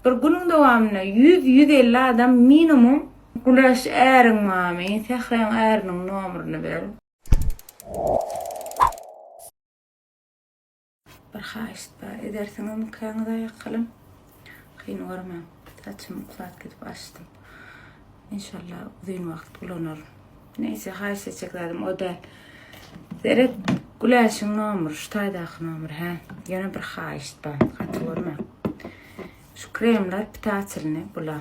Bir günüň dowamynda 100-150 adam minimum Güneş äriň barmy? Sähraň äriniň nomerini ber. Bir haýyşt bar, edersiňizmikäňiz aýakgalym? Kyn görmäň. Saçymy uklap gidip açdym. Inşallah uzyn wagt ulanaryn. Neýse haýyş etjek zadym o däl. Seret, Güläşiň nomeri, şu taýdaky nomer, hä? Ýöne bir haýyşt bar, gaty görmäň. Şu kremler pitatelny bula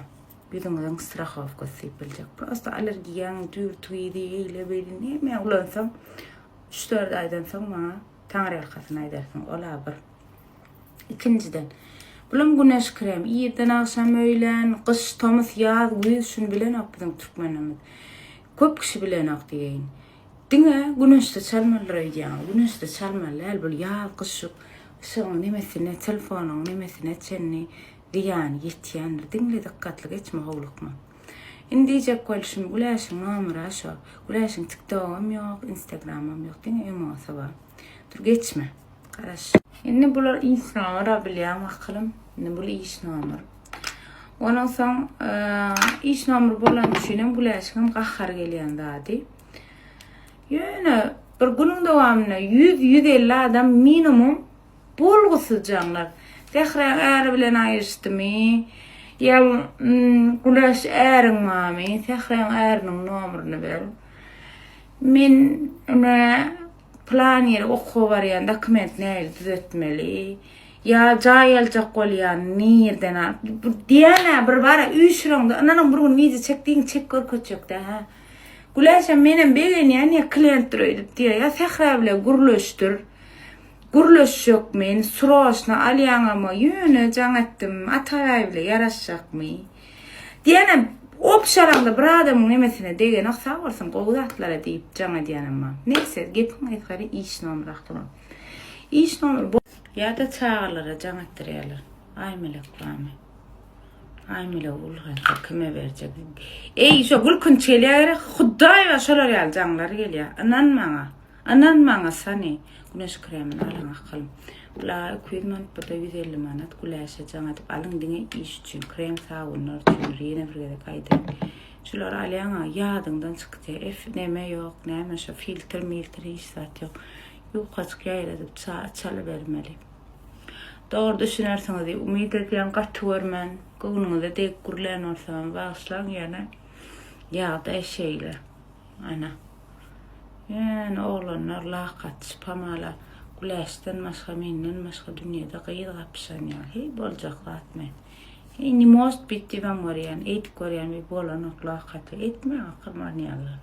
ýüzüňiziň strahowkasy diýip biljek. Prosta allergiýaň düwürtigi, eýle beýle näme ulansaň, 3-4 aýdan soň maňa taňryýalkasyn aýdarsyň. Ol-a bir. Ikinjiden, bulam güneş krem. Irden, agşam, öýlän, gyş, tomus, ýaz, güýz şuny bilenok biziň türkmenimiz. Köp kişi bilenok diýeýin. Diňe güneşde çalmalydyr öýdýäňiz. Güneşde çalmaly däl bul ýaz, gyş şu yşygyň nemesine, telefonyň nemesine çenli zyýany ýetýändir. Diňle dykgatly geçme howlukma. Indi diýjek bolşum Güläşiň nomeri-a şo. Güläşiň tiktogam ýok, instagramam ýok, diňe emosy bar. Dur geçme. Garaş. Indi bular iş nomer-a bilýäň akylym. Indi bul iş nomer. Ondan soň iş nomer bolany üçinem Güläşiňem gahary gelýän zady. Ýöne bir günüň dowamynda 100-150 adam minimum bolgusyz jaňlar. Zähraň äri bilen aýryşdymy? Ýa Güläş äriň barmy? Sähraň äriniň nomerini ber. Men ine Pylan ýere okuwa barýan dokument nähili düzetmeli? Ýa jaý aljak bolýan nirden al? Bu diýýän-ä bir bara üýşüreňde ynanyň bir gün wideo çek diýiň çek görkezjekdä hä. Güläşem menem begenýän ýa klientdir öýdüp diýýär. Ýa Sähra bile gürleşdir. Gürleşjek men sroçno alýaňama ýöne jaň etdim Atabaý bile ýaraşjakmy? Diýenem obşalaňda bir adamyň nemesine degenok sag bolsun gowy zatlara diýip jaň edýänem bar. Neýse gepiň gysgary iş nomer aklyma. Iş nomer bo Ýa-da çagalara jaň etdirýärler. Aýmelek barmy? Aýmelek ulgansa kime berjek? Eý şo gülkünç gelýär gerek. Hudaý bar şolar ýaly jaňlar gelýär. Ynan maňa. Ynan maňa Sani. Güneş kremini alyň akylym. Bula 200 manat burada 150 manat Güläşe jaň edip alyň diňe iş üçin krem sabunlar üçin ýene bir gezek aýdaýyn. Şulary alýaňa ýadyňdan çykýa ef neme ýok näme şo filtr miltr hiç zat ýok. Ýukajyk ýaýradyp çalybermeli. Dogry düşünersiňiz diýip umyt edýän gaty görmän göwnüňize degip gürlän bolsam bagyşlaň ýöne ýagdaý şeýle. Ana. Ýöne oglanlar lak atyşyp hamala Güläşden başga menden başga dünýede gyz gapyşan ýaly. Heý boljak zatmy? Heý ne может быть diýibem görýän, eýdip görýän bir bolanok lak atyp. Etmäň akylym alýarlar.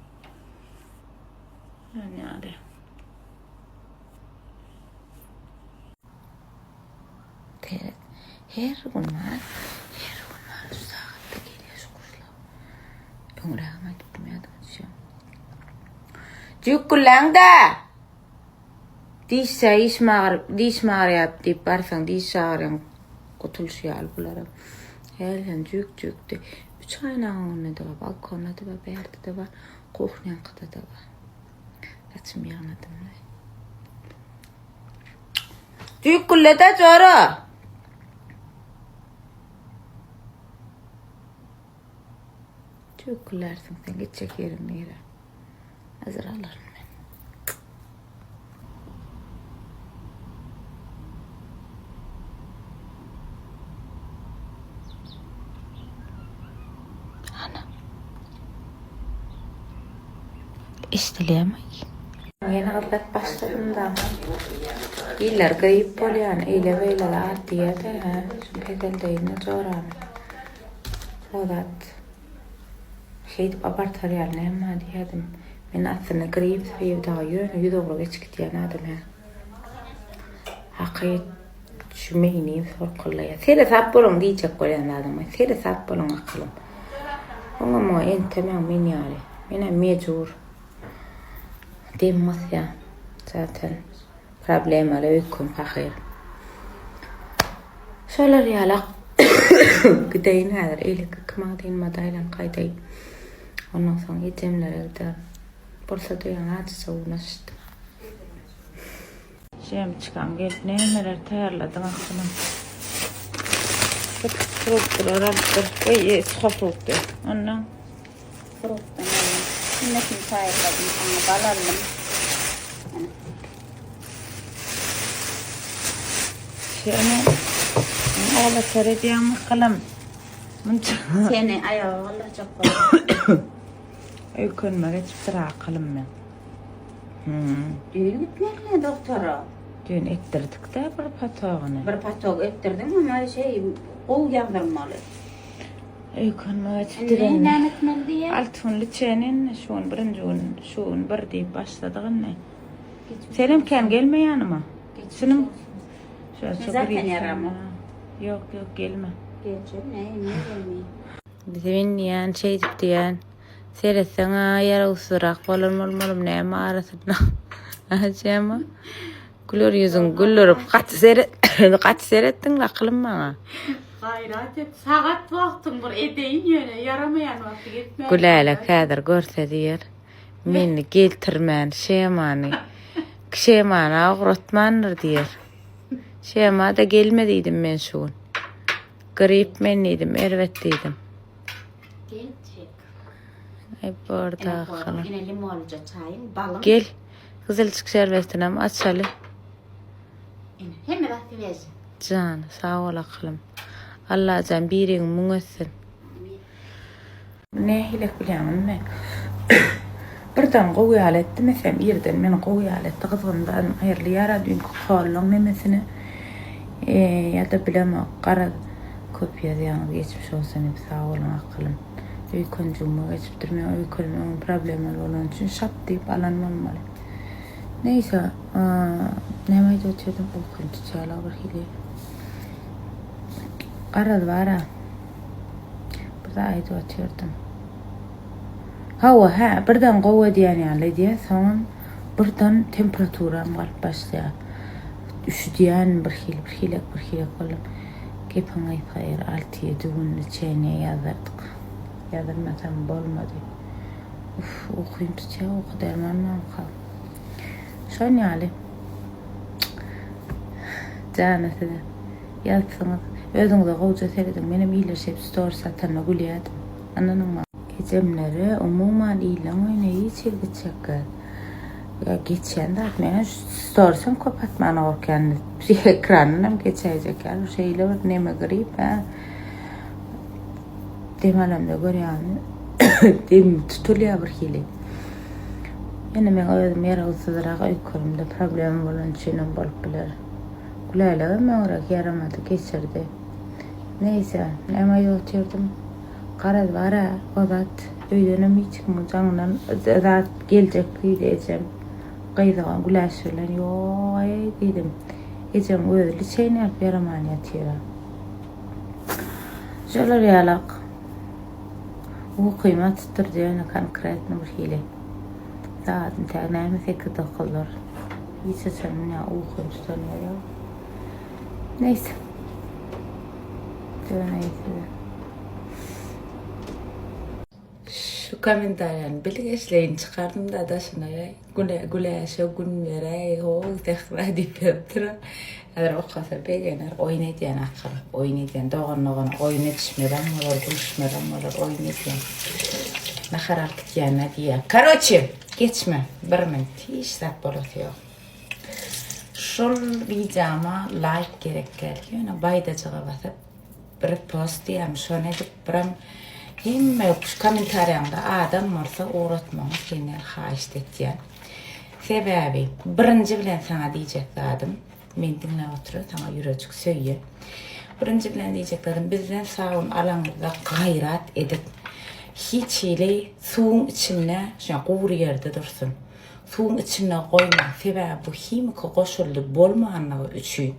Ýaly. Seret. Her gün bar. Her gün bar. Şu sagatda gelýär şu guşlar. Öňrägem aýdypdym ýadyma düşýär. Jükgülläň-dä! Dişçä işim agyr, dişim agyrýar diýip barsaň, diş agyryň gutulyşy ýaly bularam. Her hem jük-jükdi. Üç aýnagyň öňünde-de bar, balkonda-da bar, bärde-de bar, kuhnýaňkyda-da bar. Saçymy ýygnadym-da. Jükgülle-de jora! Jükgüllersiň sen gitjek ýeriň nire? Hazır alaryn men. Ana. Eşidilýärmi? Ýene gyzlap başladym da. Iller grip bolýan, eýle-beýle zat diýýär-de, hä? Şu peseldeýin-de joramy. O zat şeýdip abartar ýaly näme diýýärdim. Men aslynda grip srip dagy ýöne ýüzugra geçip gidýän adam hä. Hakyt şu meýnim sorkullaýar. Seresap boluň diýjek bolýan zadym. Seresap boluň akylym. Oňa muňa entemäň men ýaly. Menem mejbur. Dem gysýar. Zaten problemaly öýkem pahyr. Şolar ýalak gideýin häzir eýleki iki magazynymada aýlanyp gaýdaýyn. Ondan soň ejemlere giderin. Bolsa-da ýaňy ajyja unaşdym. Jemçikam gelip nämeler taýýarladyň akylym. Alypdyr, fruktylar alypdyr. Oý, suhofrukty. Ondan Fruktan aldym. Hemmesini taýýarladym. Saňa bal aldym. Ana. Şeýle. Ola seredýän bakalym. Munça. Seni aýaga galdyrjak boldum. Öýkenme geçipdir akylym men. Hmm. Düýn gitmeli doktora. Düýn etdirdik-de bir patogyny. Bir patok etdirdiň ama şey gowy ýazdyrmaly. Öýkenme geçipdir Indi indi. näme etmeli diýýär? Altynly çen indi şu gün birinji gün şu gün bir diýip başladyk indi. Senem kän gelme ýanyma. Şunuň şu Men şu zaten grip ýaramok. Ýok, ýok gelme. Geljek ne, niye gelmeýin? Bize diýen, şeýdip diýen. Seretseň-ä ýarawsyzrak bolan bolmalym näme arasynda. Ajama. Güler ýüzüň güldürip gaty seret gaty seretdiň akylym maňa. Gaýrat et. Sagat wagtyň bir edeýin ýöne ýaramaýan wagty gitme. Gülälek häzir görse diýer. Meni geltirmän Şemany. Şemany ugratmandyr diýer. Şema-da gelme diýdim men şu gün. Grip men diýdim, erbet diýdim. Geljek. Aý borda Ine akylym. ine limonlyja çaýyň, balyň. Gel. Gyzyljyk şerbetinem açaly. Ine, hemme zat sveži. Jan, sag bol akylym. Allajan biriňi müň etsin. Nähilek bilýäňizmi? Birden gowy ýaly etdi, meselem, irden meni gowy ýaly etdi, gyzgyndan aýrylýar-a düýnki kollaň nemesine. Ýa-da bilemok, garaz, köp ýazýaňyz, geçmiş bolsun diýip, sag boluň akylym. Öýkenjigime geçipdir, meň öýkenim öň problemaly bolany üçin şap diýip alan bolmaly. Neýse, näme aýdyp otyrdym, uykym tutýar-la birhili. Garaz bar-a. Bir zat aýdyp otyrdym. Hawa, hä, birden gowy edýän ýaly edýär, soňam birden temperaturam galyp başlaýar. Üşüdýän bir hili, bir hilek, bir hilek boldum. Gepiň gysga ýeri alty-ýedi gün liçeniýe ýazdyrdyk. Ýazdyrmasam bolmady. Uf, ukym tutýar, uky derman barmyka? Şon ýaly. Jana size. Ýazypsyňyz. Özüňize gowja serediň. Menem iller şeýdip stories atanda gülýädim. Ynanyň maňa. Ejemlere umuman illeň öýüne hiç hili gitjekgä. Ýa geçýän zat. Men storiesem köp atmana gorkýan. Ekrandanam geçäýjek ýaly. Şeýle bir neme grip hä. Dem alamda görýäňmi? Demim tutulýar bir hili. Ýöne meň özüm ýarawsyzrak öýkenimde problema bolany üçinem bolup biler. Gülälegem öňräk ýaramady geçirdi. Neýse, näme aýdyp otyrdym? Garaz bar-a, o zat öýdenem hiç kimiň jaňyndan zat geljek diýdi ejem. Gyzygan Güläş bilen ýog-aý diýdim. Ejeň özi liçeýni alyp ýaraman ýatyr-a. Şolar ýalak. Ukyma tutdurdy ýöne konkretno bir hili. Sagatyň täk näme sekiz-dokuzlar. Hiç haçan münä ukym tutan ýeri ýok. Neýse. Döneýin size. Şu kommentariýany bilgeşleýin çykardym-da daşyna. Güle güläşe gün beräý ho Zehra diýip ýazypdyr. Häzir okasa begener. Oýun edýän akyl. Oýun edýän dogan dogana oýun edişmezem bolar, gülüşmezem bolar, oýun edýän. Nahar alyp gitýänä diýýär. Karoçi, geçme. Bir minut. Hiç zat bolasy ýok. Şol wideoma laýk gerek däl. Ýöne baýdajyga basyp repost diýýärmi şony edip biram hemme şu kommentariýaňda adam bolsa ugratmagyňy senden haýyşt etýän. Sebäbi birinji bilen saňa diýjek zadym meni diňläp oturan saňa ýürejik söýýän. Birinji bilen diýjek zadym bizden sabyn alaňyzda gaýrat edip hiç hili suwuň içinde şo gury ýerde dursun. Suwuň içinde goýmaň, sebäbi bu himiki goşuldy bolmanlygy üçin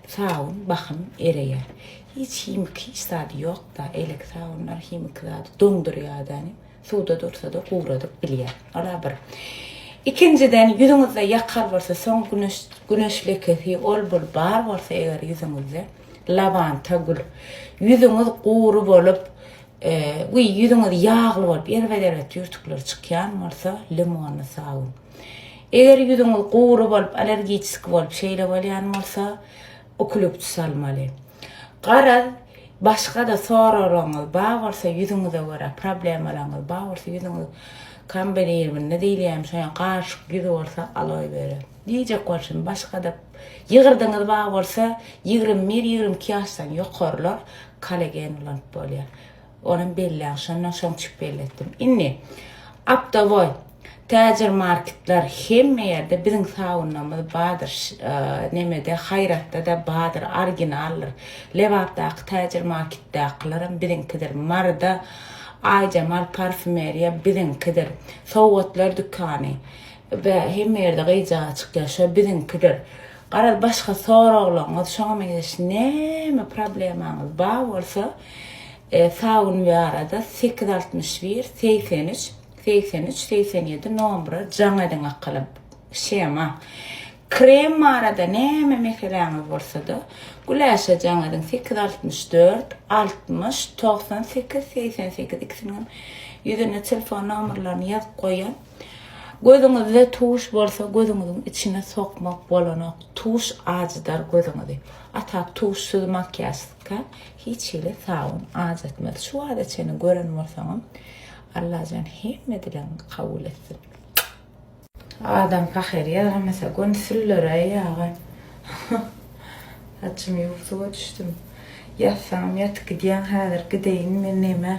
sabyn bahym ereýär. Hiç himiki hiç zady ýokda, eýleki sabynlar himiki zady doňdurýar-da, suwda dursa-da guradyp bilýär. Ol-a bir. Ikinjiden, ýüzüňizde ýakal bolsa, soň güneş güneş lekesi ol-bul bar bolsa eger ýüzüňizde, lawanta gül. Ýüzüňiz gury bolup, We ýüzüňiz ýagly bolup, erbet-erbet ýürtükler çykýan bolsa, limonly sabyn. Eger ýüzüňiz gury bolup, allergiçeski bolup, şeýle bolýan bolsa, okuluptus almaly. Garaz, Başga-da soraglaryňyz bar bolsa ýüzüňize görä problemalaryňyz bar bolsa ýüzüňiz kombinirwinli diýilýärmi şoňa garyşyk ýüzi bolsa aloe vera. Diýjek bolşum başga-da ýygyrdyňyz bar bolsa 21 22 ýaşdan ýokarylar kollagen ulanyp bolýar. Onam belläň şondan şoň üçin belli etdim. Indi optowoý täjir marketler hemme ýerde biziň sabunlarymyz bardyr. Nemede Haýratda-da bardyr, originaldyr. Lebapdaky täjir marketdakylaram biziňkidir. Maryda Aýjemal parfümeriýa biziňkidir. Sowgatlar dükany we hemme ýerde gyjaga çykýar, şo biziňkidir. Garaz başga soraglaryňyz şoňa meňzeş näme problemaňyz bar bolsa Sabyn barada 861 83 83 87 nomera jaň ediň akylym. Shema. Krem barada näme meseläňiz bolsa-da, Güläşe jaň ediň 864 60 98 88 ikisiniňem ýüzüne telefon nomerlerini ýazyp goýan. Gözüňizde tuş bolsa gözüňiziň içine sokmak bolanok. Tuş ajydar gözüňizi. Atak tuşsuz makiýažsyzka hiç hili sabyn ajatmaz. Şu wagta çenli gören bolsaňam Allajan hemme dilegiňi kabul etsin. Adam pahyr ýaramasa göni sülleräý aga. Saçymy ýuwup suwa düşdüm. Ýatsaňam ýatyp gidýäň häzir gideýin men neme.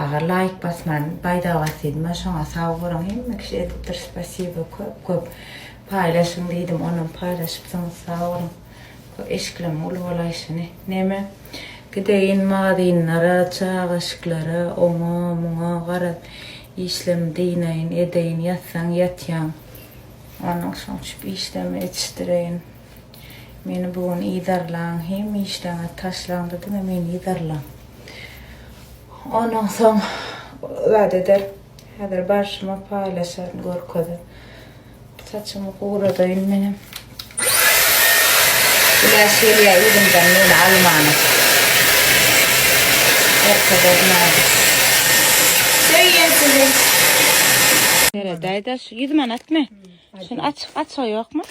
Aga laýk basman baýdak bas diýdim a şoňa sag boluň hemme kişi edipdir spasibo köp köp paýlaşyň diýdim onam paýlaşypsyňyz sag boluň eşiklem uly bolaýşyny neme gideýin magazynlara çaga eşiklere oňa muňa garaz işlemi dynaýyn edeýin ýatsaň ýatýaň ondan soň çüp işlemi etişdireýin. Meni bu gün yzarlaň, hemme işleňizi taşlaňda diňe meni yzarlaň. Ondan soň zat eder. Häzir barşyma paýlaşaryn, görkezer. Saçymy guradaýyn menem. Güläş gelýär yzymdan meni almana. Görkezerin häzir. Söýýän sizi. Seredäýdä şu 100 manatmy? Şuny açyk açygy ýokmy?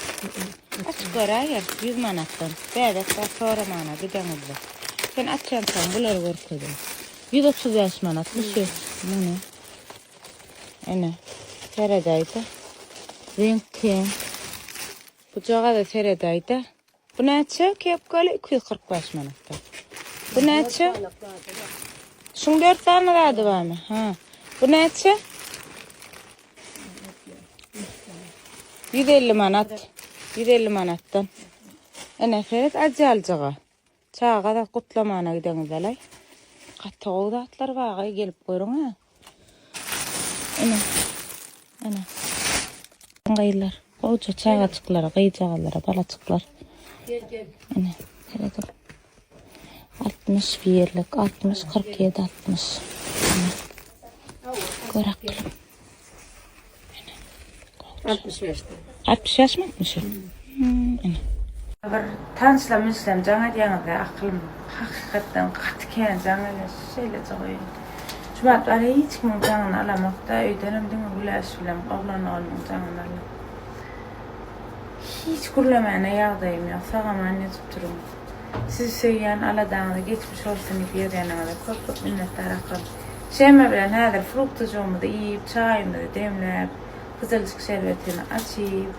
Açyk göräýer, 100 manatdan. Bäbek bar soramana gideňizde. Sen açýançaň bulary görkezeýin. 135 manatmy şu? Muny. Ene. Seredäýde. Reňk keň. Bujagaza seredäýde. Bu näçe kepkaly? 245 manatdan. Bu näçe? Şuň 4 sany zady barmy? Ha. Bu näçe? 150 manat. 150 manatdan. Ene seret ajaljyga. Çaga da gutlamana gideňizde Gaty gowy zatlar bar, gelip görüň ha. Ene. Ene. Gyzlar, gowja çagajyklara, gyzjagazlara, balaçyklar. Gel gel. Ene, seredip. 61-lik, 60, 47, 60. Ene. Gör akylym. 65. 65 mi 60? Hmm, ene. Bir tanşlam işlem jaň edýäňizde akylym hakykatdan gaty kän jaň edýär şeýleje goýun. Şu wagt bar hiç kimiň jaňyny alamokda öýdenem diňe Güläş bilen oglan oglunyň jaňyny alýan. Hiç gürlemäne ýagdaýym ýok sag-aman ýatyp duruň. Sizi söýýän aladaňyza geçmiş bolsun diýip ýazýanyňyza köp köp minnetdar akylym. Şemme bilen häzir fruktyjygymyzy iýip çaýymyzy demläp gyzyljyk şerbetini açyp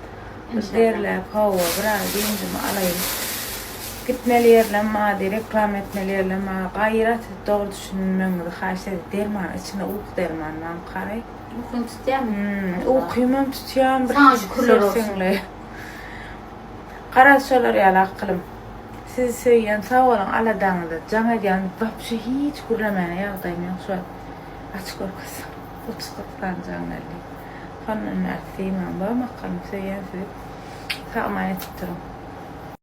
bir derläp hawa biraz dynjymy alaýyn. Gitmeli ýerlem bardy reklama etmeli ýerlem bar gaýrat edip dogry düşünmegiňizi haýyş edip derman içinde uky dermany barmy karaý. Ukyň tutýarmy? Hmm, ukymam tutýan bir Saňa şükürler olsun. serseňle. Garaz şolar ýaly akylym. Sizi söýýän sag boluň aladaňyzda jaň edýän wapşe hiç gürlemäne ýagdaýym ýok şu wagt açyk görkezsem 30-40 sany jaň geldi. Hondan bäri syýman bam akylym söýýän sizi sag aman ýatyp duruň.